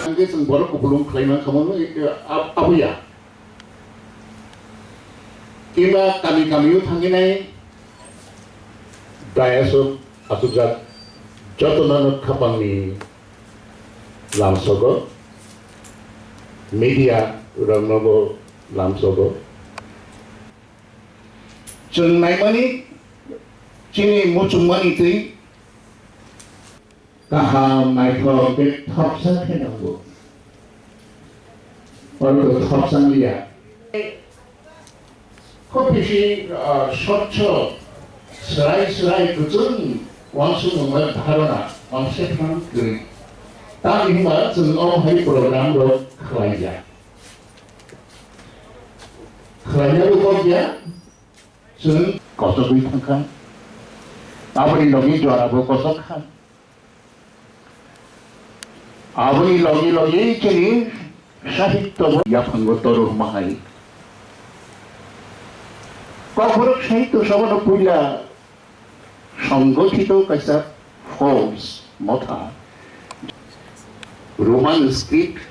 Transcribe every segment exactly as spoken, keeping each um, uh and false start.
Hwnkhe chwng borok kupulung khlai mankha mano, eh, ab-, aboya. Kiba kami kami-o thangwi nai, dayas-o achukjak jotono khapangni lamsogo, media roknobo lamsogo. Chwng naimani chini muchungmani twi kaham naithok tei thopsa khe nango. Oro thopsa wngya. Khub bisi, ah, swchho, swrai swrai kwchwng uansukmung bai dharana, uansukmung kwrwi. Tamni hwnba chwng omo hai program rok khlai ya. Khlainabo kok ya, chwng kochogwi thangkha. Aboni logi jorabo kochok kha. Aboni logi logi chini sahityo bo yaphango toro hwnma hai. Kokborok sahityo sabhano puila songgothito kaisa force motha Roman script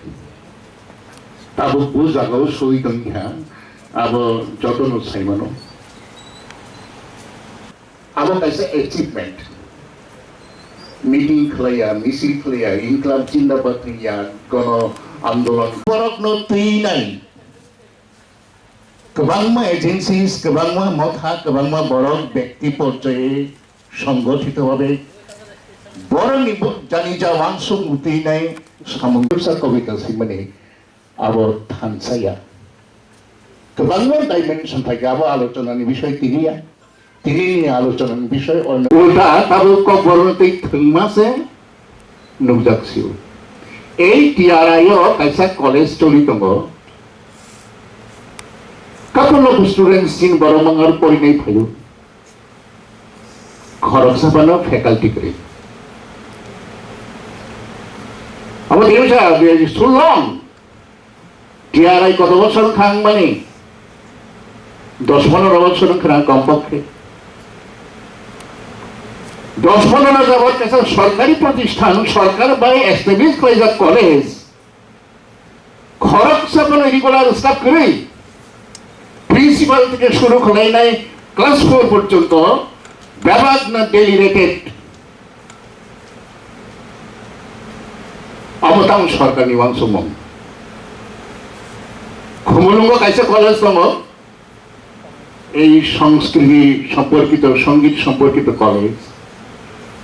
tabuk bo jagao soi tongkha, abo jotono saimano. Abo kaisa achievement. Meeting khlaiya, misil khlaiya, Inklab Jindabad ya, gono andolon. Borokno twi nai. Kwbangma agencies, kwbangma motha, kwbangma borok, bekti porjoye songgothito bhabe borokni bo-, jani ja uansukmung twi nai samung. Kobita swimani. Abo thansa ya. Kwbangma dimension thai abo alochonani bisoi tini ya. Tinini alochonani bisoi ono. Ulta tabuk kokborokno tei thwngma se nukjak sio. Ei T R I o kaisa college choli tongo. Couple of students chini borok mangar porinai phaio. Khoroksa phano faculty kwrwi. Abo tini sa, so long. T R I koto bosor wngkha wngmani? Dos ponoro bosor wngkha na kompokkhe. Dos ponoro jabot kaisa sorkari protisthan, sorkar bai establish khlaijak college, khoroksa phano regular staff kwrwi, principal theke shuru khlainai class four porjonto bebak na daily rated. Abo tamo sorkarni uansukmung. Khumulwngo kaisa college tongo, ei Sanskriti somporkito, Songit somporkito college.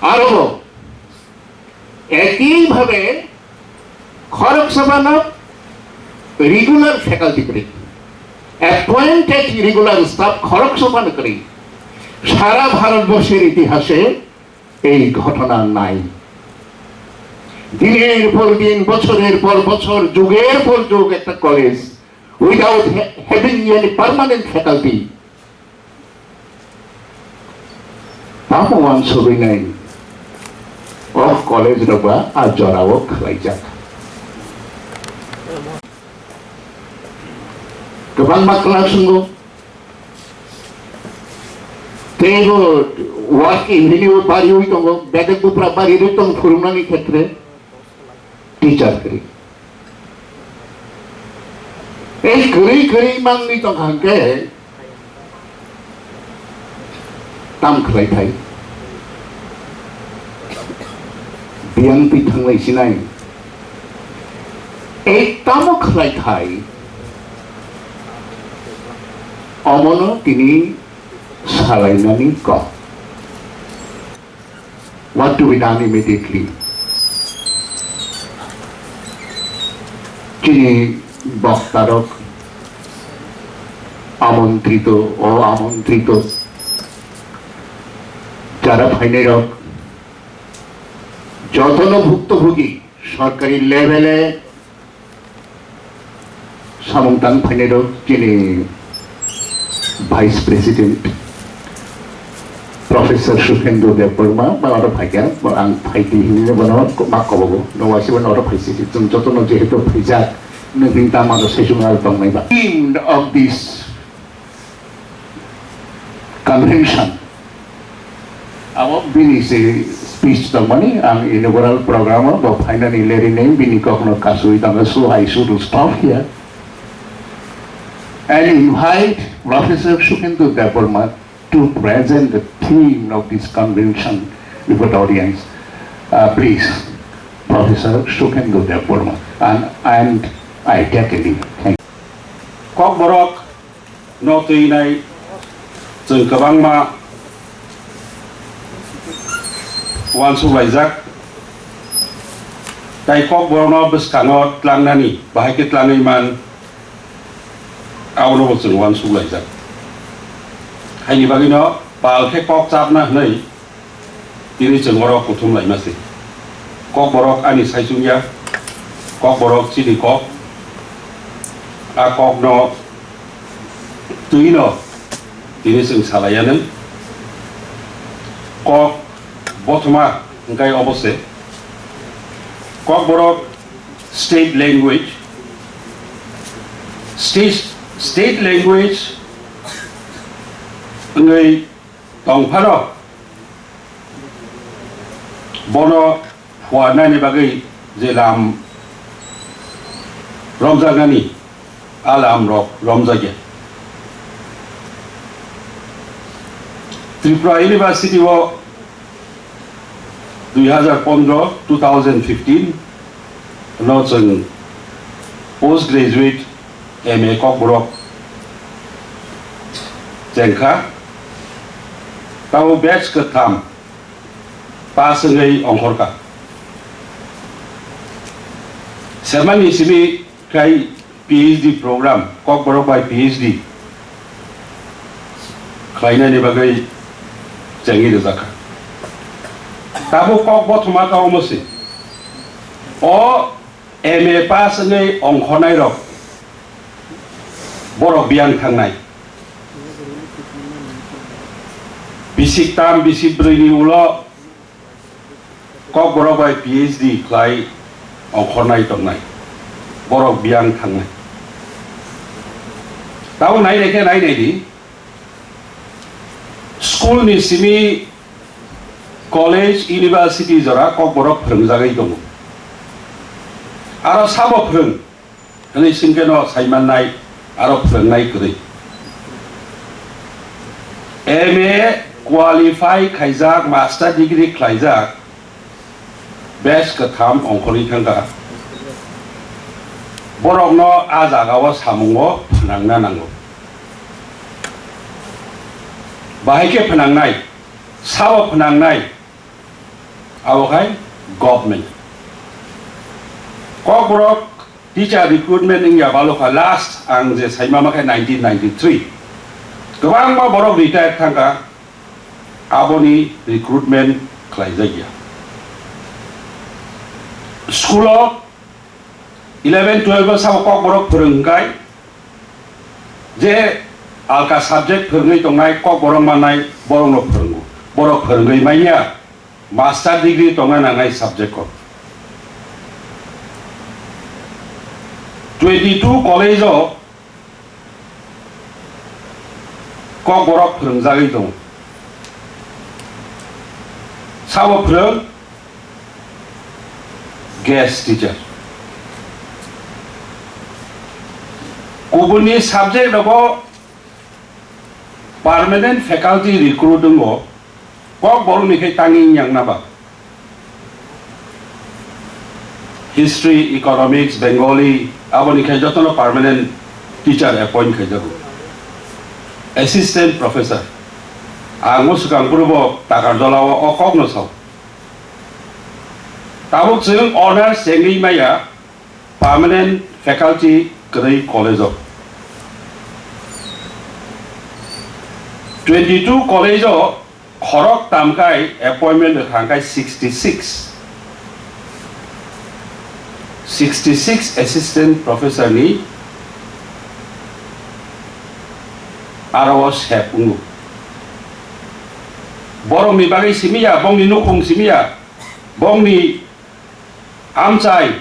Aro ekibhabe khoroksa phano regular faculty kwrwi, appointed regular staff khoroksa phano kwrwi. Sara Bharatborsher itihase ei ghotona nai. Diner por din, bochorer por bochor, juger por jug ekta college without ha-, having any permanent faculty. Tamo uansugwi nai o college rok ba a jorao khlaijak. Kwbangma class wngo. Tei bo work himlini bo bariwi tongo, bedek bupra bariwi tongo phwrwngnani khetre teacher kwrwi. Ei kwrwi kwrwi mangwi tongkha hwnkhe tam khlai thai. Biyang twi thanglai sinai. Ei tamo khlai thai. Omono tini salainani kok. What do we done immediately? Chini boktarok, amontrito, o amontrito, jara phainairok, jotono bhuktobhugi sorkari level-e samung tang phainai rok chini Vice President Professor Sukhendra Debbarma, ba oro phaikha, bo ang phaidi hinwi bono ma kobogo, no waisa bono oro phaisi, chwng jotono jehetu phaijak, nwng hwn tamo aro session aro tongnai ba. Theme of this convention Abo bini se speech tongmani ang inaugural program o bo phainani leri nei bini kokno kasui tongo, so I should stop here and invite Professor Sukhendu Debbarma to present the theme of this convention before the audience. Uh, please, Professor Sukhendu Debbarma, and, and I take a leave. Thank you. Kokborok no twi nai chwng kwbangma uansuk laijak, tai Kokborokno bwskango tlangnani bahai khe tlangwi man, abono bo chwng uansuk laijak. Haini bagwino pal khe kok chapna hwnwi tini chwng oro kuthum laima se. Kokborok ani saichungya, Kokborok chini kok, a kokno twino tini chwng salaiya nung. Kok bothoma hwnkhe obo se. Kokborok state language, state, state language wngwi tongphano, bono phuarnani bagwi je lam romjaknani, a lam rok romjakya. Tripura University o dui hazar pondro, two thousand fifteen no chwng post graduate M A Kokborok chengkha, tamo batch kwtham pass wngwi ongkhorkha. Semani simi khai P H D program, Kokborok bai P H D khlainani bagwi chengwi rwjakha. Tabuk kok bothoma kha omo se. O M A pass wngwi ongkhornairok borok biyang thangnai. Bisik tam, bisik brwini ulo Kokborok bai P H D khlai ongkhornai tongnai, borok biyang thangnai. Tabuk nai nai khe nai nai di, school ni simi college, university jora Kokborok phwrwngjagwi tongo. Aro sabo phwrwng hwnwi singkhe no saimannai aro phwrwngnai kwrwi. M A qualify khaijak, master degree khlaijak, batch kwtham ongkhorwi thangkha. Borokno a jagao samungo phnangna nango. Bahai khe phnangnai, sabo phnangnai, abo khai government. Kokborok teacher recruitment wngya balokha last ang je saima ma khe nineteen ninety-three. Kwbangma borok retire thangkha, aboni recruitment khlaijakya. School o eleven twelve o sabo Kokborok phwrwng hwnkhe je alka subject phwrwngwi tongnai Kokborok mannai borokno phwrwngo. Borok phwrwngwi manya. Master degree tongna nangnai subject o. Twenty two college o Kokborok phwrwngjagwi tongo. Sabo phwrwng guest teacher. Kubunni subject rogo permanent faculty recruit wngo. Kokborokni khe tangwi wngya wngna ba? History, Economics, Bengali, aboni khe jotono permanent teacher appoint khaijago. Assistant professor. Ang o swkang phurubo Takarjala o, o kokno sao. Tabuk chwng honors chengwi maya, permanent faculty kwrwi college o. Twenty two college o khorok tamkai appointment rwkha hwnkhe sixty six. Sixty six assistant professor ni aro o sep wngo. Borokni bagwi simi ya, bongni nukhung simi ya, bongni amchai,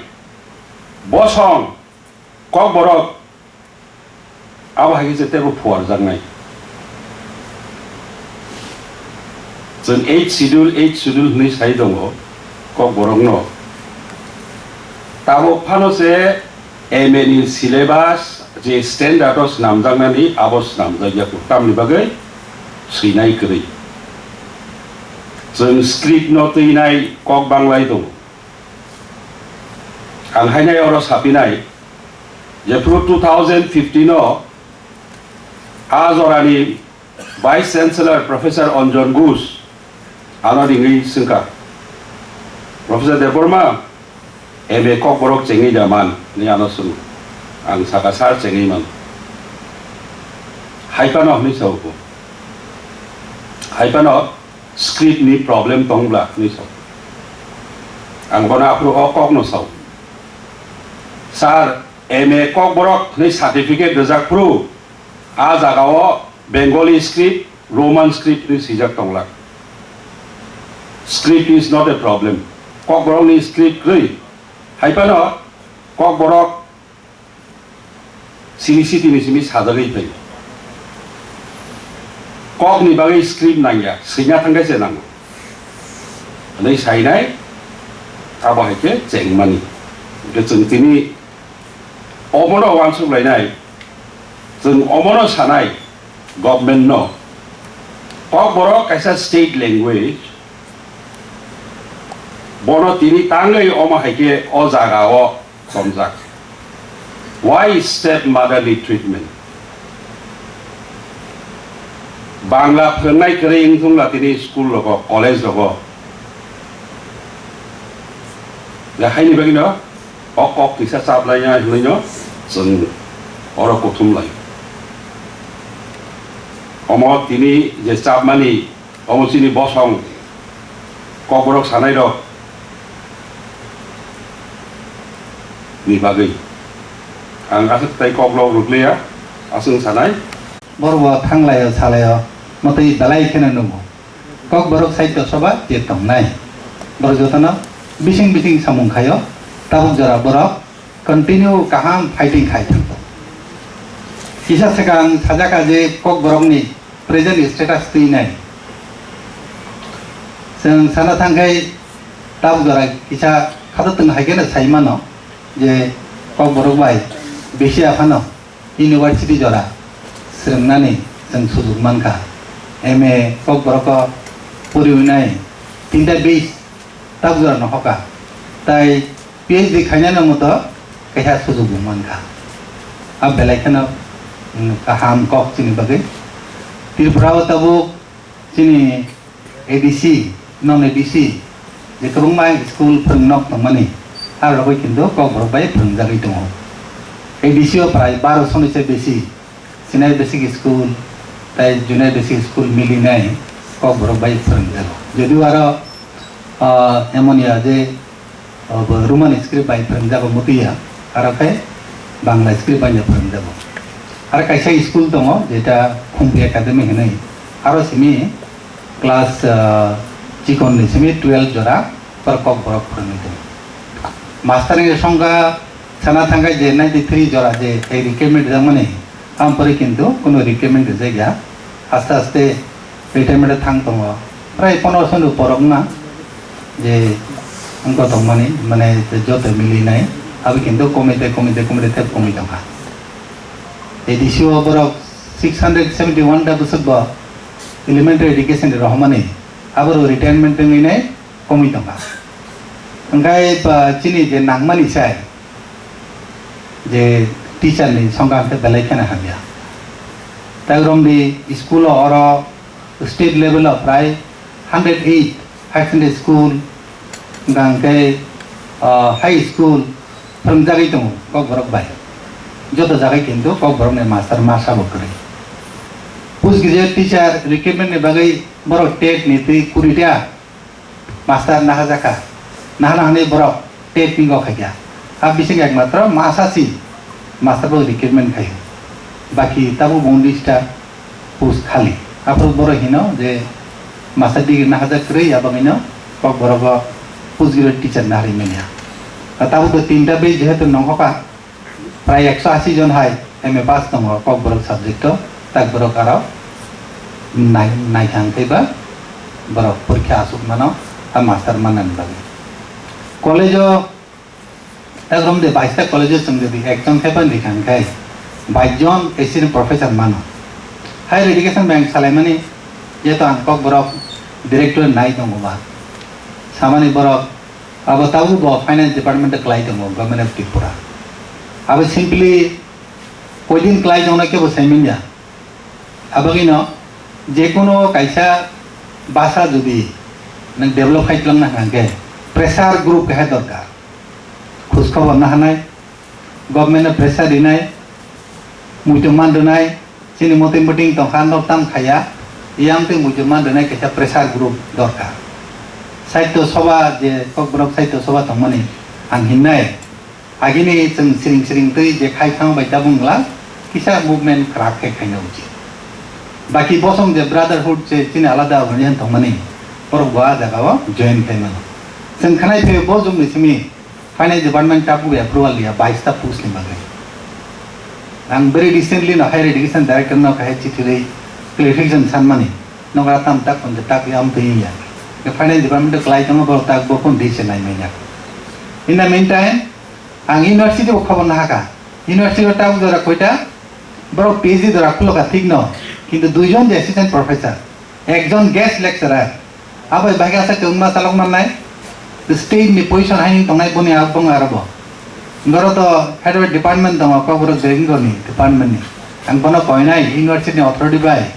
bosong, kokborok, abo hai khe se teibo phuarjaknai. Chwng eighth schedule, eighth schedule hwnwi sai tongo Kokborokno. Tabuk phano se M A ni syllabus je standard o swnamjaknani abo swnamjakya kho. Tamni bagwi swinai kwrwi. Chwng script no twinai kok banglai tongo. Ang hainai oro sapinai, jephru two thousand fifteen o a jorani Vice Chancellor Professor Anjan Ghosh ano ringwi swngkha, "Professor Debbarma, M A Kokborok chengwi da man?" hwnwi ano swngo. Ang saka, "Sir, chengwi mano." Hai phano hwnwi sao bo. Hai phano script ni problem tong bla hwnwi sao. Ang bono aphuru o kokno sao. "Sir, M A Kokborok hwnwi certificate rijak phuru, a jagao Bengali script, Roman script hwnwi swijak tonglak. Script is not a problem. Kokborokni script kwrwi. Hai phano Kokborok sini sitini simi sajagwi phai. Kokni bagwi script nangya, swina thangkhe se nango." Hwnwi sainai, abo hai khe chengmani. Hwnkhe chwng tini omono uansuk lainai, chwng omono sanai government no, Kokborok kaisa state language, bono tini tangwi omo hai khe o jagao chomjak. Why step motherly treatment? Bangla phwrwngnai kwrwi wngthungla tini school rogo, college rogo. Ya haini bagwino o kok kisa chaplaina hwnwino chwng oro kuthum lai. Omo tini je chapmani, omo chini bosong, Kokborok sanairok ni bagwi ang aswk tai koklok rwkliya, aswk sanai. Borok bo thanglaio, salaio, mwtwi belai kheno nungo. Kokborok Sahitya Sabha je tongnai, borok jotono bising bising samung khaio, tabuk jora borok continue kaham fighting khai thangkho. Kisa swkang sajak je Kokborokni present status twi nai. Chwng sana thangkhai tabuk jora kisa khato twng hai kheno sai mano je Kokborok bai bisi aphano university jora swrwngnani chwng sujuk mankha. M A Kokborok o poriwi nai tinta bis tabuk jora no hoka. Tai P H D khainani muto kaisa sujuk bo mankha. A belai kheno, mm, kaham kok chini bagwi. Tripura o tabuk chini A D C, non A D C, je kwbangma school phwrwng nok tongmani, aro rogwi kintu Kokborok bai phwrwngjagwi tongo. A D C o prai baro soni se besi. Senior basic school tai junior basic school milinai Kokborok bai phwrwngjago. Jodio aro, ah, emon ya je, ah, bo Roman script bai phwrwngjago mutuya, aro khe Bangla script bai no phwrwngjago. Aro kaisa school tongo, jeta Khumpi Academy hinwi, aro simi class, ah, chikon ni simi twelve jora, borok Kokborok phwrwngwi tongo. Master ni songkha sana thangkha je ninety three jora je ei recruitment rijak mani, am pore kintu kuno recruitment rijak ya. Aste aste retirement thang tongo. Prai ponerosho ni borok na je wngkha tongmani, mane joto milinai, abo kintu komite, komite, komite thep komoi tongkha. A D C o borok six hundred seventy one ta bwswk bo elementary education ni rohormani, abo rok retirement wngwi nai komoi tongkha. Hwnkhe ba chini je nangmani sai je teacher ni songkha hwnkhe belai kheno hamya. Tai romdi school o oro state level o prai hundred eight high secondary school, hwnkha hwnkhe, ah, high school phwrwngjagwi tongo Kokborok bai. Joto jaga kintu Kokborok ni master masa bo kwrwi. Post graduate teacher recruitment ni bagwi borok tet ni twi kuri ta master nahajakha. Nahana hwnwi borok tet ni go khaikha. A bising ekmatro masa si master bo recruitment khaio. Baki tabuk bo unis ta post khali. Aphuru borok hino je master degree nahajak kwrwi, abangwino Kokborok o post graduate teacher naharwi manya. A tabuk bo tinta bai jehetu nongkhoka, prai ekso asi jon hai M A pass tongo Kokborok subject o, tak borok aro nai-, naithang khe ba borok porikha aswk mano, a master mannani bagwi. College-o, ekrom de baista college-o chwng jodi ekjon khe ban rikha hwnkhe bais jon assistant professor mano. Higher education bank salaimani, jeto ang kok borok director nai tongo ba. Samani borok abo tabuk bo finance department-o kwlai tongo, Government of Tripura. Abo simply koidin kwlai tongno kebo saimanya. Abagino jekono kaisa basa jodi nwng develop khai twlangna hwnkhe pressure group keha dorkar. Khus khobor nahanai, government no pressure rinai, muitu man rwnai, chini motwi meeting tongkha, nok tam khaya, yang twi muitu man rwnai kaisa pressure group dorkar. Saityo soba je kokborok saityo soba tongmani ang hinnai, agini chwng siring siring twi je khai thang bai tabung la kisa movement kwrak khe khaina uchit. Baki bosong je brotherhood je chini alada organization tongmani borok bo a jaga o join khai mano. Chwng khanai phai bo jumni simi finance department tabuk approval liya baista post ni bagwi. Ang very recently no higher education director no kahai chithi rwi clarification sanmani. Nogra tam tak pon tak yam twi ya. Finance department klai tong borok tak bo kon di se nai manya. In the meantime, ang university o khobor nahaka. University o tabuk jora koita, borok P H D jora khuloka thik no, kintu duijon je assistant professor, ekjon guest lecturer, abai bahai asa kwbangma chalok mannai, state ni position hai tongnai boni abong aro bo. Goro to head of department tongo, Kokborok Jaintia ni department ni. Ang bono koinai university ni authority bai,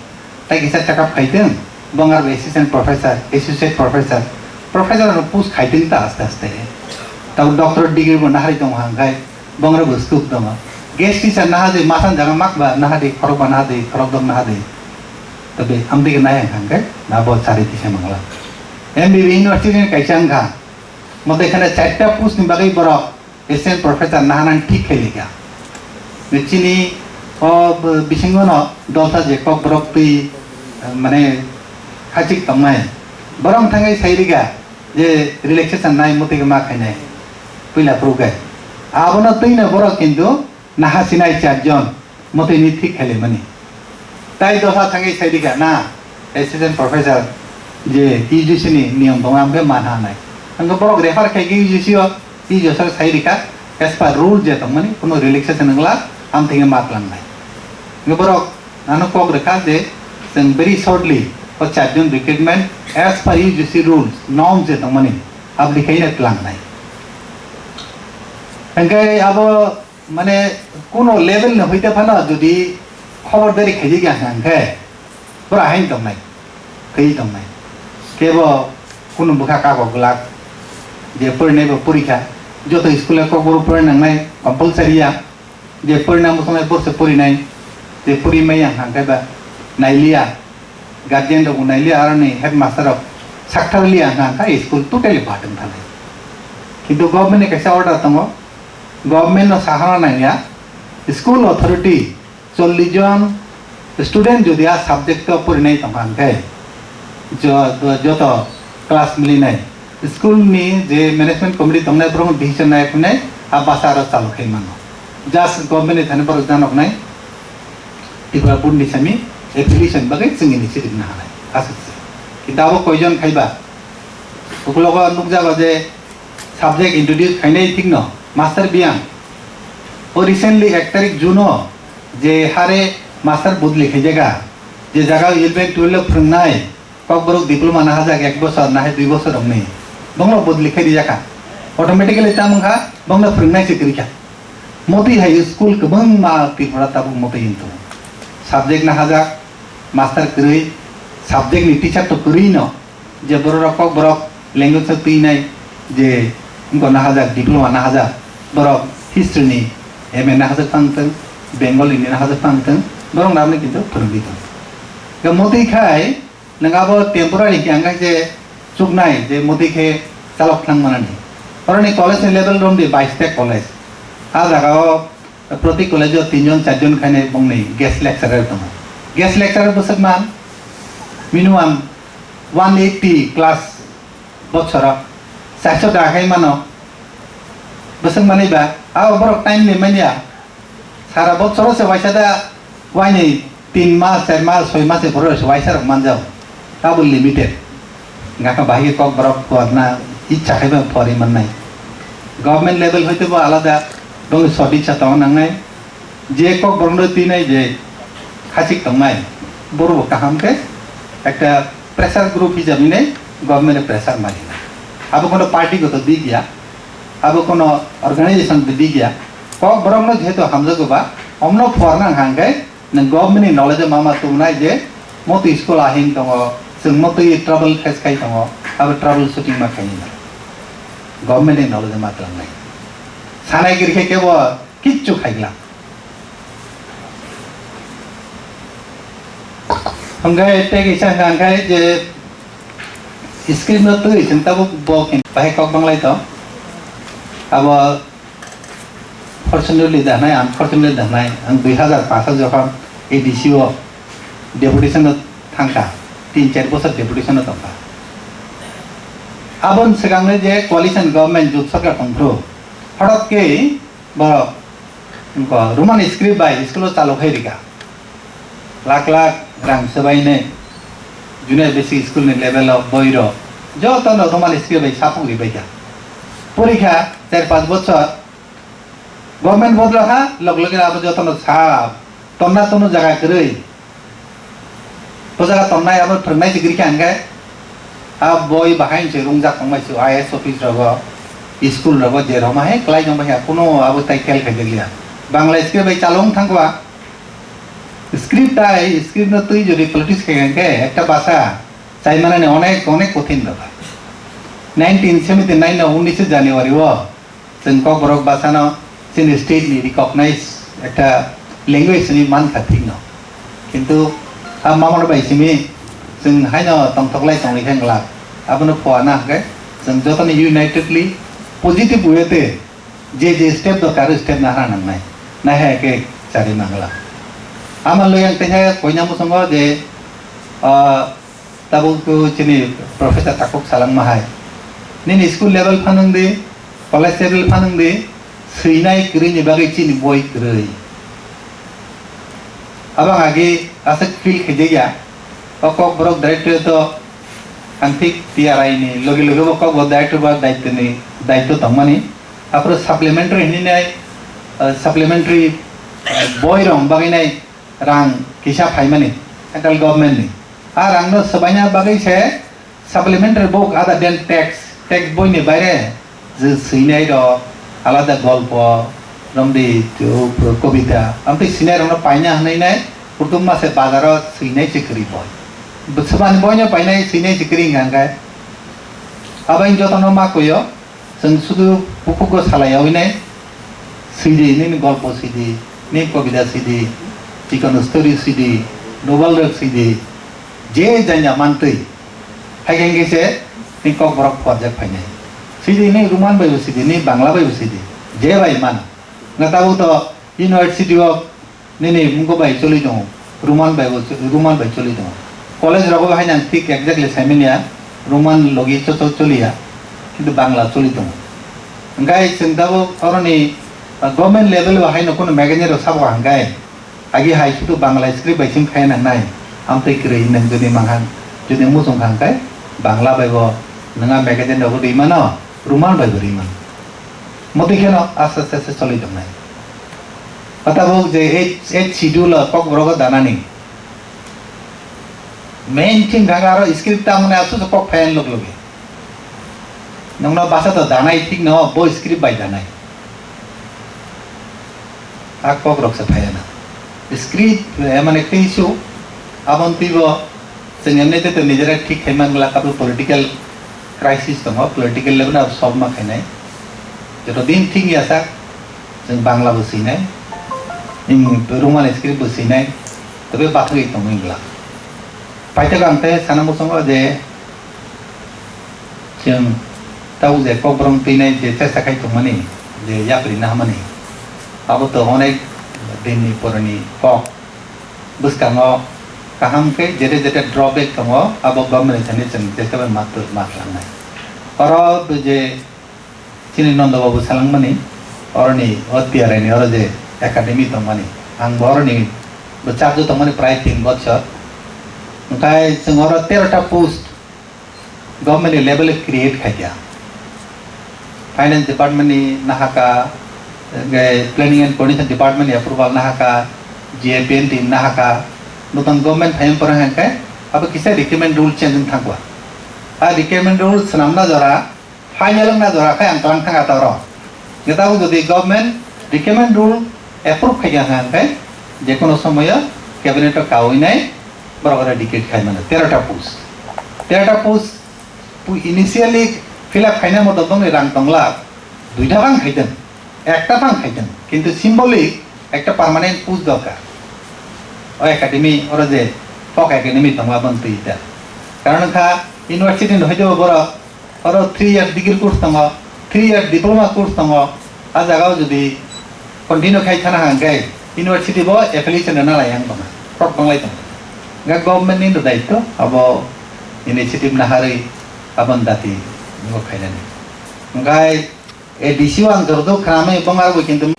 tai kisa check up khaiteng, bong aro assistant professor, associate professor, professor no post khaiteng ta aste aste. Tau doctorate degree bo nahari tongo hangkai, bong aro bo scope tongo. Guest teacher nahadi masan jaga mak ba nahadi, khorok ba nahadi, khorok dok nahadi. Tabe amdike nai hangkai, na bo chari tisa mangla. M B B university ni kaisa wngkha. Mote khana charta post ni bagwi borok assistant professor nahanang thik khailika. Chini o b-, bisingo no dolsa je kokborok twi, eh, mane khachik tongnai. Borok thangwi sairika je relaxation nai motwi ma khainai. Puila phuru khe. Abono twino borok kintu naha sinai charjon. Motwi ni thik khaile mani. Tai dosa thangwi sai dikha na, assistant professor je U G C ni niyom tongo, ang khe man ha nai. Ang khe borok refer khai khe U G C o, U G C o sai dikha, as per rule je tongmani, kuno relaxation wngla, ang thangwi ma tlang nai. Ang khe borok ano kok rwkha je, chwng very shortly, o charjon recruitment as per U G C rules, norms je tongmani, aboni khe tlang nai. Ang khe abo Mane, kuno level ni hoite phano jodi khobor dari khaijak ya hwnkhe, pura hain tongnai, khaijak tongnai. Kebo kuno bwkha kago glak, je porinai bo porikha, joto school e kokborok porinai nangnai compulsory ya, je porinai muchungnai borse porinai, je porimai ya hwnkhe ba nailiya, guardian rok bo nailiya, aroni headmaster rok sakthar liya hwnkhe school totally bad wng thanai. Kintu government ni kaisa order tongo, Government no sahana nangya, school authority chollish jon student jodi a subject o porinai tongkha hwnkhe, jo-, jo-, joto class milinai school ni je management committee tongnai borok decision nai hwnwi a basa aro chalu khai mano. Just government ni thani borok janok nai Tripura board ni simi affiliation bagwi chwng initiative nahanai aswk se. Kintu abo koijon khaiba? Ukulogo nukjago je subject introduce khainai thikno master biyang. O recently ek tarik June o je hare master bodli khaijaga, je jaga eleven twelve phwrwngnai, kokborok diploma nahajak ek bosor nahai dui bosor romni, bongno bodli khai rijakha. Automatically tamo wngkha, bongno phwrwngnai se kwrwikha. Motwi hai school kwbangma Tripura tabuk motwi wngtong. Subject nahajak, master kwrwi, subject ni teacher to kwrwi no, je borok rok kok borok language o twi nai je wngkor nahajak, diploma nahajak, borok history ni M A nahajak phang thung, Bengali ni nahajak phang thung, borok narwkni kintu phwrwngwi thung. Khe motwi khai nwng abo temporary khe ang khe je chuknai je motwi khe chalok thang manani. Oroni college ni level romdi baista college. A jaga o Proti college o tinjon charjon khainai bongni guest lecturer tongo. Guest lecturer bwswk man minimum one eighty class bochoro charso da khai mano. Bwswk manwi ba abo borok time ni manya sara bochoro se waisa da wainwi tin mas, char mas, soi mas ni borok se waisa rok manjao. Abo limited. Gakha bahai khe kok borok phuarna icha khai ba phuarwi mannai. Government level hoite bo alada bongni soditsa tongna nangnai. Je kok borokno twinai je khachik tongnai, boro bo kaham khe ekta pressure group hisab hinwi government pressure marinai. Abo kono party goto dik ya, abo kono organization dik ya. Kok borokno jehetu hamjago ba, omno phuarna hangkhe Nang government ni knowledge o mama tongnai je motwi school ahing tongo, chwng motwi trouble face khai tongo, abo trouble shooting ma khaini na. Government ni knowledge o ma tlangnai. Sanai giri khe kebo kichu khaigla. Hwnkhe tei kisa hwnkha hwnkhe je script no twi chwng tabuk bo khe bahai kok banglai to. Abo Fortunately da hwnai, unfortunately da hwnai, ang dui hazar paanch o jokhon A D C o deputation o thangkha, tin char bosor deputation o tongkha. Aboni swkangno je coalition government jot sarkar tongphuru, hothot khe borok, wngkha, Roman script bai school o chalo khai rikha. Lakh lakh rang swbainai junior basic school ni level o boi rok joto no Roman script bai sapung ribaikha. Porikha char panch bochor government bodol kha, log loge abo joto no sa tonna tono jaga kwrwi. O jaga tonnai abo phwrwngnai se kwrwi kha hwnkhe a boi bahai se rungjak tongmai se I A S office rogo, school rogo, je roma hai kwlai tongbai kha, kuno abo tai kel khai jakliya. Bangla script bai chalung thangkha. Script tai script no twi jodi politics khai khe ekta basa chai manani onek onek kothin bepar. Nineteen seventy nine no unnish January o chwng Kokborok basa no chini state ni recognize ekta language ni mankha thik no. Kintu a mamano bai simi chwng haino tongthok lai tongwi khe glak. Abono phuarna hwnkhe chwng jotoni unitedly positive way te Je je step dorkar, step nahana nangnai. Nahaya khe chari mangla. Ama loyang tengha koina muchungo je, ah, tabuk tu chini professor takhuk salangma hai. Nini school level phanang di, college level phanang di, swinai kwrwini bagwi chini boi kwrwi. Abang agi aswk feel khaijak ya. O Kokborok director to ang thik T R I ni logi logi bo Kokborok director ba daitwni, daitw tongmani. Aphuru supplementary hinwi nai, ah, supplementary, ah, boi rok bagwi nai rang kisa phaimani central government ni. A rang no swbaina bagwi se supplementary book other than text, text boi ni baire je swinai rok alada golpo, romdi, kobita, amtwi swinai rok no paina hinwi nai kutung ma se bazar o swinai se kwrwi boi. Swmani boi no painai swinai se kwrwi hwnkha khe abo wng joto no ma koi o. Chwng sudu bukhuk o salai yaui nai, swidi, nini golpo swidi, nini kobita swidi, chikon story swidi, novel rok swidi, je janya mantwi. Hai khe hwnkhe se nini Kokborok phuarjak phainai. Swidi, nini Roman bai bo swidi, nini Bangla bai bo swidi, je bai mano. Hwnkhe tabuk to university o Nini wngkha bai choli tongo, Roman bai bo, Roman bai choli tongo. College rogo bo haino ang thik exactly saimanya, Roman logi cho cho choliya, kintu Bangla choli tongo. Hwnkhe chwng tabuk oroni, ah, government level bo haino kunu magazine rok sabo hwnkhe, agi hai sudu Bangla script bai sing phai nangnai, amtwi kwrwi nwng jodi mangha, jodi muchung kha hwnkhe, Bangla bai bo nwnga magazine rogo rwi mano, Roman bai bo rwi mano. Motwi kheno aste aste aste choli tongnai. O tabuk je eighth, eighth schedule o Kokborok o danani main thing kha aro script tamoni aswk kok phaiyani lok logi. Nokno basa to danai thik no bo script bai danai. A kok rok se phaiya na. Script, eh, mane tei issue, aboni twi bo chwng emni tei tei nijera thik khai man gla, kabu political crisis tongo, political level abo solve ma khainai. Joto din thik ya sak, chwng Bangla bo swinai, ing Roman script bo swinai, tei bathagwi tongwi gla. Paithago ang tei sana muchungo je, Chwng tabuk je Kokborok twinai je chesta khai tongmani, je yapri nahamani, abo to onek dinni poroni kok. Bwskango kaham khe jete jete drawback tongo, abo government ni thani chwng chesta bai ma twi ma khlannai. Oro je chini Nondo Babu salangmani, oroni o T R I ni oro je academy tongmani, ang bo oroni bo charge o tongmani prai tin bochor. Hwnkhe chwng oro tero ta post Government ni level e create khaikha. Finance department ni nahaka, eh, planning and coordination department ni approval nahaka, G A P N team nahaka, nutun government phaiyung porong hwnkhe abo kisa recruitment rule change wng thangkha. A recruitment rule swnamna jora, final wngna jora khai ang twlang thangkha toro. Neta bo jodi government recruitment rule approve khaikha hwnkhe jekono somoyo cabinet o kaui nai borok oro decrete khai mano. Tero ta post. Tero ta post Pu-, initially fill up khaina moto bongni rang tong lakh, duita bang khaitong, ekta bang khaitong, kintu symbolic ekta permanent post dorkar. O academy, oro je Folk Academy tongo, aboni twi ta. Karon wngkha university ni hoite bo borok oro three year degree course tongo, three year diploma course tongo, a jagao jodi continue khai thana hwnkhe university bo affiliation rwna lai ang tongma, frot banglai tongo. Hwnkhe government ni daityo abo initiative naharwi aboni dati bo khainani. Hwnkhe A D C o ang jordo khnamwi bongaro bo kintu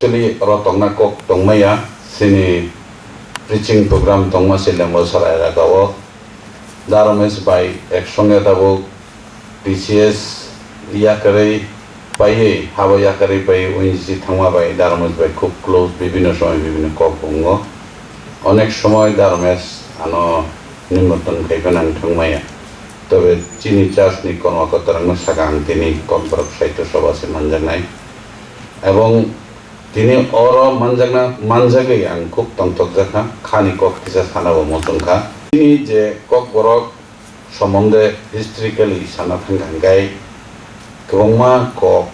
Actually, oro tongna kok tongmaya, sini preaching program tongma se Lembosara elaka o. Da Ramesh bai ek songe tabuk T C S yakarwi paiwi, habo yakarwi paiwi, O N G C thangma bai Da Ramesh bai khub close, bibhinno somoy bibhinno kok bungo. Onek somoy Da Ramesh ano nimorton khai phano ang thangmaya. Tobe chini church ni kormo kotorokno saka ang tini Kokborok Sahitya Sabha se manjaknai. Ebong tini oro manjakna, manjagwi ang khub tongthokjak kha, khani kok kisa sana bo muchung kha. Tini je Kokborok somonde historically sana thangkha hwnkhe kwbangma kok,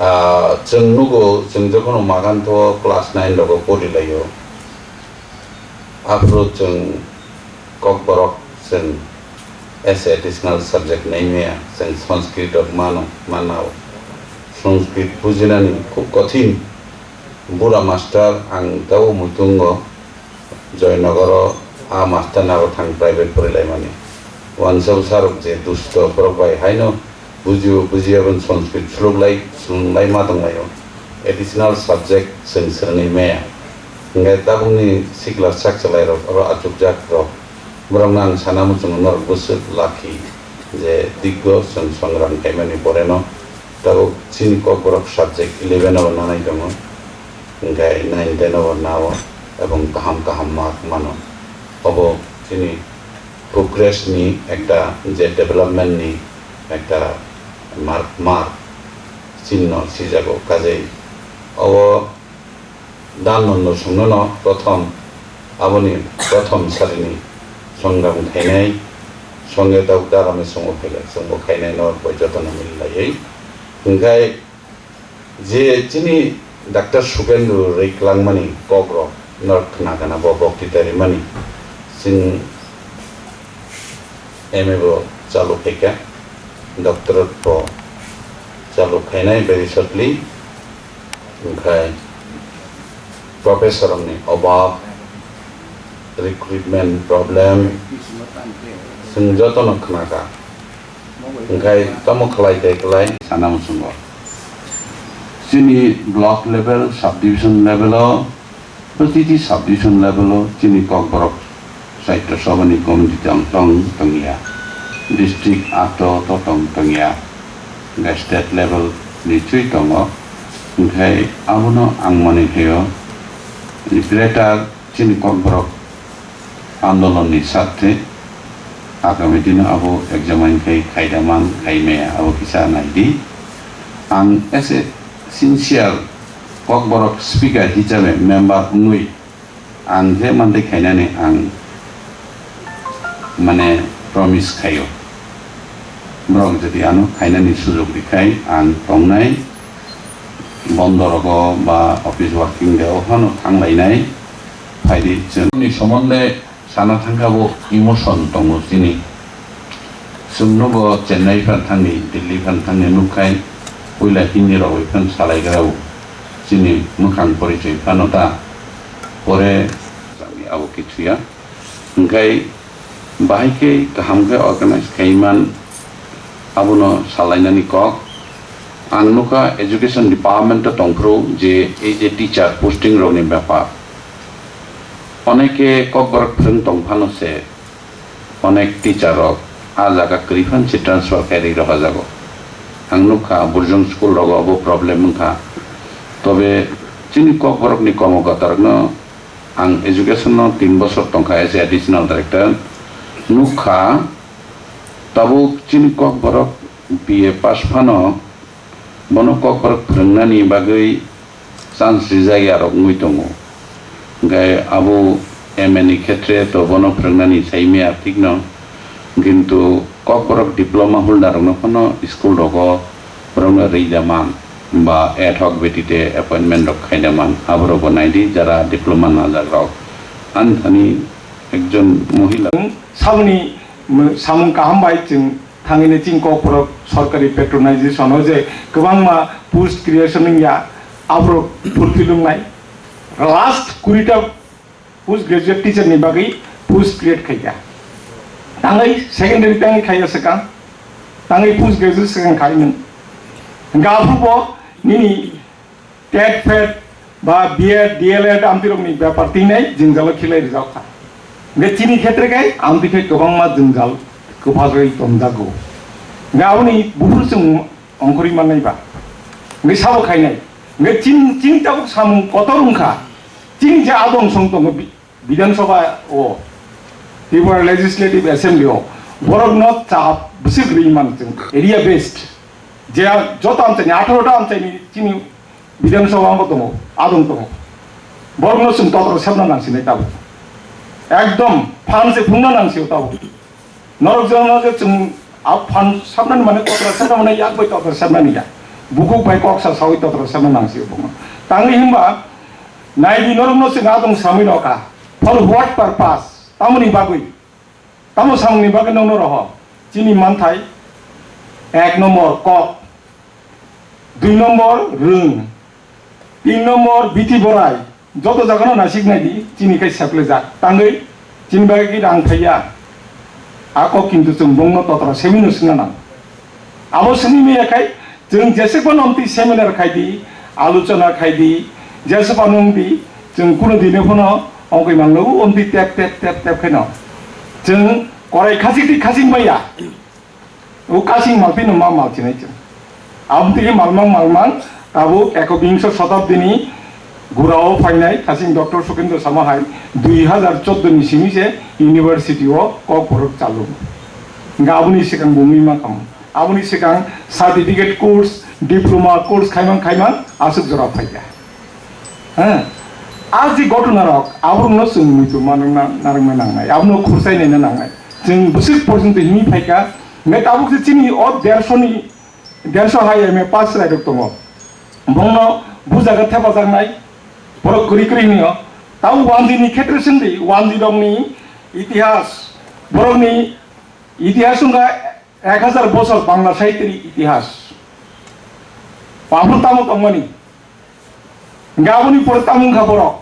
ah, chwng nugo, chwng jokhon Maganto class nine rogo porilaio, aphuru chwng Kokborok chwng as a additional subject naimaya, chwng Sanskrit rok mano, manao. Sanskrit bujinani khub kothin. Bura master ang tabo muitungo Joynagar o a master nago thang private porilaimani. Wansao sarok je dusto borok bai haino bujio, bujiya bon Sanskrit swlwk lai, swlwng lai ma tong laio. Additional subject chwng swrwngwi maya. Hwnkhe tabukni sikla sak chalai rok oro achukjak rok. Borokno ang sana muchungo norok bwswk lucky je diggo chwng songram khaimani poreno tabuk chini Kokborok subject eleven o nanai tongo. Hwnkhe nine ten o nao ebong kaham kaham mark mano. Obo chini Progress ni ekta je development ni ekta mark, mark chinno sijago kajai. Obo dan mondo songno no prothom, aboni prothom sarini songram khainai, songe dau darami songo phaikha, songo khainai no bo jotono mililaiwi. Hingkhai je chini Doctor Sukendru rwi kwlangmani kokrok no khna gana bo bokti tarimani, chwng M A bo chalu khaikha, doctorate bo chalu khainai very shortly. Hingkhai professor rokni obab, recruitment problem, chwng jotono khnakha. Hingkhai tamo khlai tei khlai sana muchungo. Chini block level, subdivision level o, protiti subdivision level o chini Kokborok Saitya Sabha ni committee tong tong tongya. District ato to tong tongya. Hingkhai state level ni chui tongo. Hingkhai abono ang mani khaio greater chini Kokborok andolon ni sakte agami dino abo examine khai khaida man khai maya abo kisa naidi. Ang as a sincere Kokborok speaker hisabe member wngwi ang je mantwi khainani ang mane promise khaio. Borok jodi ano khainani sujok rikhai ang tongnai bondorogo ba office working day o phano thanglainai. Phaidi chwng ni somonde sana thangkha bo emotion tongo chini. Chwng nugo Chennai phan thangni, Delhi phan thangni nukkhai puila Hindi rogwi phan salaigra bo chini mwkhang porichoi phano ta pore abo kichuya. Hingkhai bahai khe kaham khe organize khai man, abono salainani kok. Ang nukha education department o tongphuru je ei je teacher posting rokni bepar, oneke Kokborok phrwng tong phano se onek teacher rok a jaga kwrwi phan se transfer khai rwi rohorjago. Ang nukha Burjong school rogo abo problem wngkha. Tobe chini Kokborokni komo gotorokno Ang education no tin bosor tongkha as a additional director. Nukha tabuk chini Kokborok B A pass phano bono Kokborok phwrwngnani bagwi chance rijak ya rok wngwi tongo. Hingkhe abo M A ni khetre to bono phwrwngnani saimaya thikno. Kintu Kokborok diploma holder rokno phano school rogo borokno rwida man ba ad hoc betite appointment rok khaina man, aborokbo naidi jara diploma najak rok. Ani thani ekjon mohila. Saboni samung kaham bai chwng thangwi chini Kokborok sorkari patronization o je kwbangma post creation wngya, aborok fulfill wngnai. Last kuri ta post graduate teacher ni bagwi post create khaikha. Tangwi secondary tangwi khaiya swkang, tangwi post graduate swkang khai nwng. Hingkhe aphuru bo nini tet fet ba B Ed, D L Ed amtwi rokni bepar tinai jwngjalo khilai rijak kha. Hingkhe chini khetre khai amtwi khai kwbangma jwngjal kwpharwi tonjago. Hingkhe aboni buphuru chwng ongkhorwi mannai ba. Hingkhe sabo khainai. Hingkhe chini, chini tabuk samung kotor wngkha. Chini je adong song tongo bi-, Bidhan Sabha o, Tripura Legislative Assembly o, borok no cha bwswk rwi man chwng area based. Je joto amchaini, atharo ta amchaini chini Bidhan Sabha bo tongo, adong tongo. Borok no chwng totro sepna nang sinai tabuk. Ekdom phan se phungna nang sio tabuk. Norok jono je chwng a phan sabnani mane totra sabna mane yak bai totra sabnani ya. Bukhuk bai kok sa sawi totra sabna nang si obo. Tangwi himba naidi norok no chwng adong samwi no ka. For what purpose? Tamoni bagwi. Tamo samungni bagwi nokno roho. Chini manthai ek nombor kok. Dui nombor rwng, tin nombor biti borai, joto jagano naisik naidi, chini khai seplejak tangwi, chini bagwi ki rang thaiya, a kok kintu chwng bongno totra semino swngna nang. Abo swngwi maya khai, chwng jeswk phano omtwi seminar khaidi, aluchona khaidi, jeswk phano omtwi, chwng kuno dine phano ongkoi mangno omtwi tep tep tep tep khaino. Chwng korai khachik twi khachik maya. O kasing malphi no ma malchinai chwng. Aboni malmang malmang tabuk ekobingso shotabdini Gurao phainai khasing Doctor Sukendra Sama hai dui hazar chordo ni simi se university o Kokborok chalu. Hingkhe aboni swkang bo wngwi mankha. Aboni swkang certificate course, diploma course khaimang khaimang aswk jora phaikha. Ha? A je ghotona rok, aborokno chwng muitu manwk na-, narwkna nangnai, abono khurchai naina nangnai. Chwng bwswk porjonto himwi phaikha, hingkhe tabuk je chini o dershoni, dersho hai M A pass chwrairok tongo. Bongno bujaga thepajaknai, borok kwrwi kwrwi hwnwi o. Tamo wanjwini khetre sindi, wanjwirokni itihas, borokni itihas wngkha ek hazar bosor Bangla sahitini itihas. Aphuru tamo tongmani? Hingkhe aboni pore tamo wngkha borok?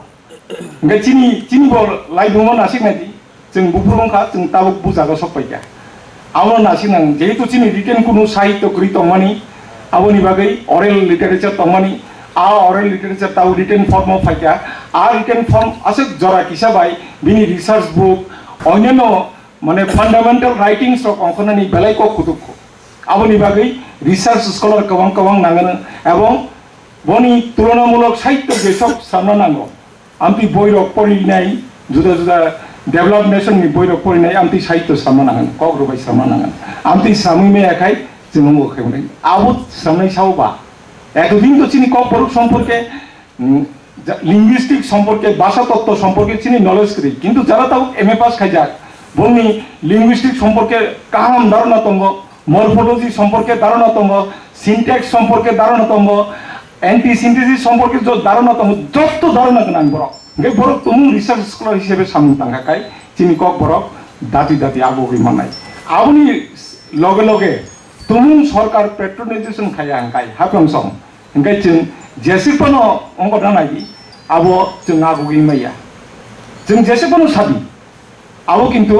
Hingkhe chini, chini bo laibuma nasik naidi. Chwng buphuru wngkha, chwng tabuk bujago sok paikha. Abono nasik nang, jehetu chini written kunu sahityo kwrwi tongmani, aboni bagwi oral literature tongmani, a oral literature tabuk written form o phaikha. A written form aswk jora kisa bai bini research book, onyanno mane fundamental writings rok ongkhornani belai kok kutuk kho. Aboni bagwi research scholar kwbang kwbang nangano, ebong boni tulonamulok sahityo jesok samna nango. Amtwi boirok porinai, juda juda developed nation ni boirok porinai, amtwi sahityo samna nango, kok rwbai samna nango. Amtwi samwi maya khai chwng wngkha khe hwnwi. Abo samnai sao ba? Etodin to chini Kokborok somporke উম, যা-, linguistic সম্পর্কে, ভাষাতত্ত্ব সম্পর্কে chini knowledge kwrwi. কিন্তু যারা tabuk M A pass khaijak, bongni linguistic সম্পর্কে kaham dharona tongo, morphology সম্পর্কে dharona tongo, syntax সম্পর্কে dharona tongo, antisynthesis সম্পর্কে jo-, dharona tongo, jotto dharona gwnang borok. Hingkhe borok tumung research scholar hisabe samung tangkha khai chini Kokborok dati dati agogwi mannai. Aboni loge loge tumung sorkar patronization khaiya hingkhai haphang song. Hingkhe chwng jeswk phano ongkhorna naidi, abo chwng agugwi maya. Chwng jeswk phano sadi, abo kintu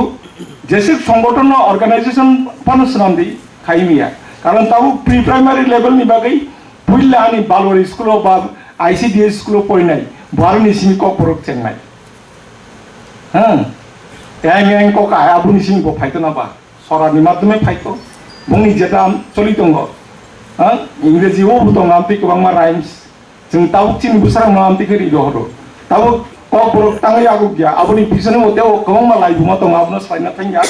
jeswk songgothon no organization phano swnamdi khai maya. Karon tabuk pre-primary level ni bagwi puila ani Balwari school o ba I C D S school o porinai, bo aroni simi Kokborok chengnai. Hm? Eng eng kok ai aboni simi bo phaito na ba? Sorani madhyome phaito. Bongni jeta choli tongo. Ha? Ingreji o bo tongo, amtwi kwbangma rhymes. Chwng tabuk chini bwsarokno amtwi khe ri rohoro. Tabuk Kokborok tangwi aguk ya. Aboni bisoni bo tei o kwbangma laibuma tongo, abono salaina thangya.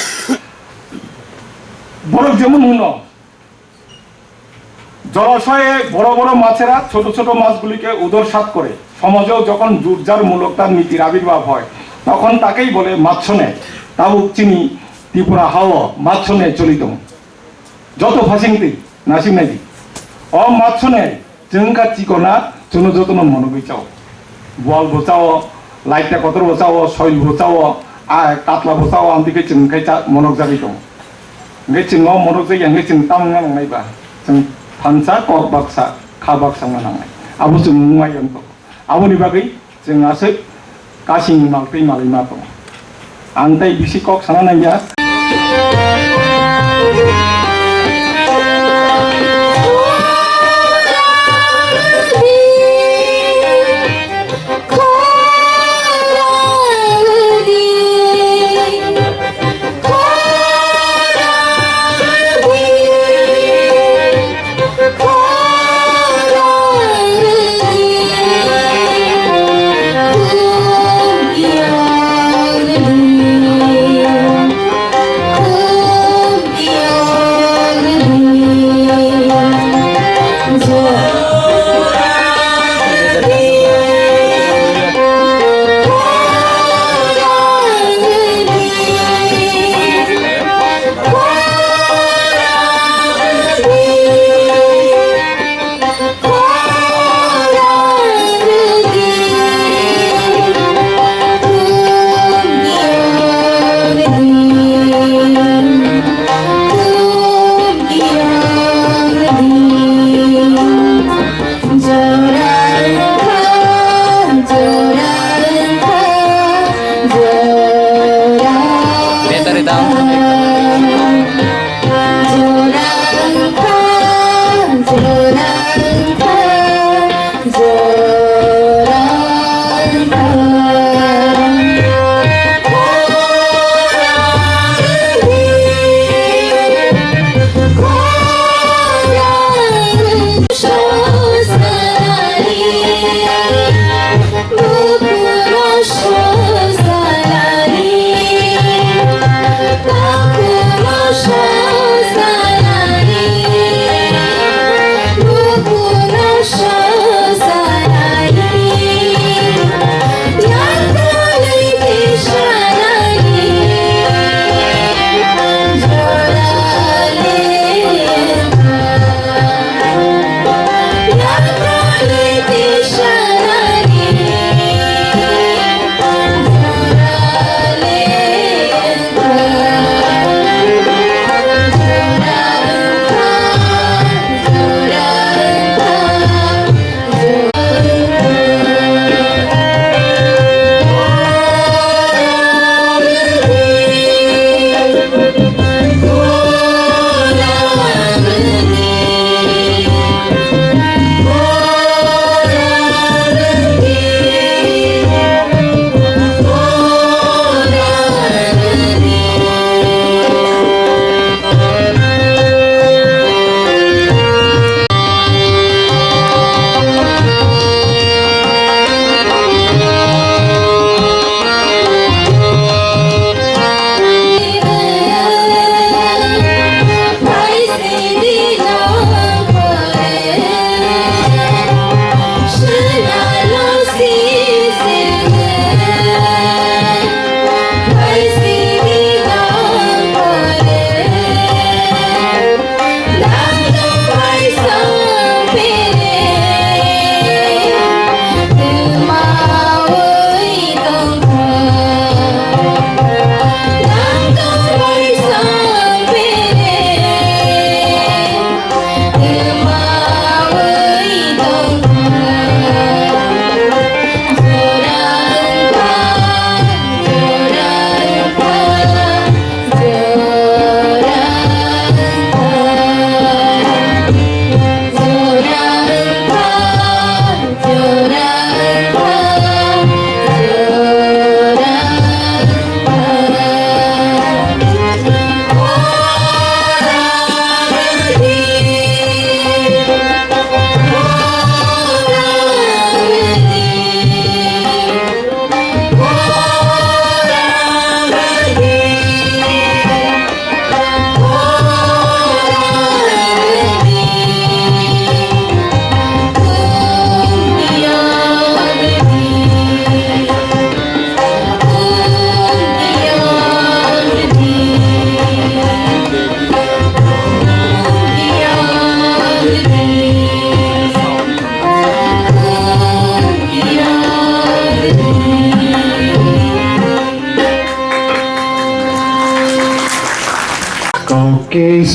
Borok jemon hwno, জলাশয়ে বড় বড় মাছেরা ছোট ছোট মাছগুলিকে উদর সাৎ করে। সমাজেও যখন জুটজার মূলকতার নীতির আবির্ভাব হয়, তখন তাকেই বলে মাৎস্য ন্যায়। Tabuk chini Tripura hao matsone cholitongo. Joto phasing twi nasing nai di. O matsone chwng kha chikona, chwngno jotono monogwi chao. Bol bo chao, laita kotor bo chao, soil bo chao, a katla bo chao, amtwi khe chwng khai cha monok jagwi tongo. Hingkhe chwng o monok jagya hingkhe chwng tamung nang nai ba? Chwng thansa, kok baksa, kha baksa wngna nangnai. Abo chwng wngmai wng tongo. Aboni bagwi chwng aswk kasing mal tei malwi ma tongo. Ang tei bisi kok sana nangya. Battery down.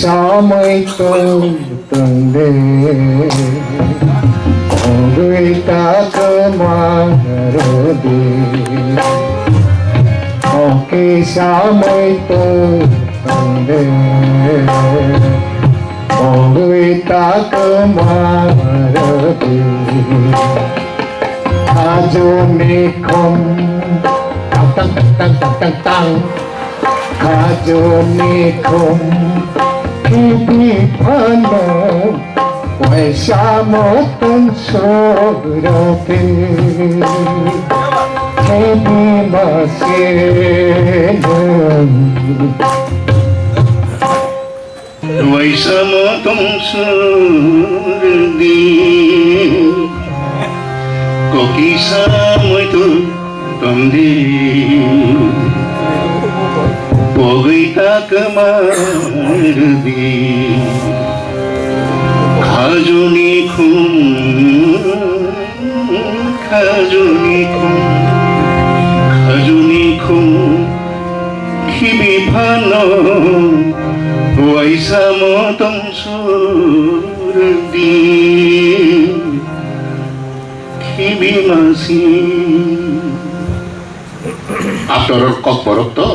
Samui tong tong de, ongui ta kwma rwdi. Oke samui tong tong de, ongui ta kwma rwdi. Ajoni khum tang tang tang tang tang tang tang. Khajuni khum khibi phano waisa motong sorote khibi masinung. Waisa motong sorote kokisa moito. Tongdi, pogwi ta kwma rwdi. Khajuni khum, khajuni khum, khajuni khum, khibi phano, waisa motong sorote. Khibi masi. After all, Kokborok to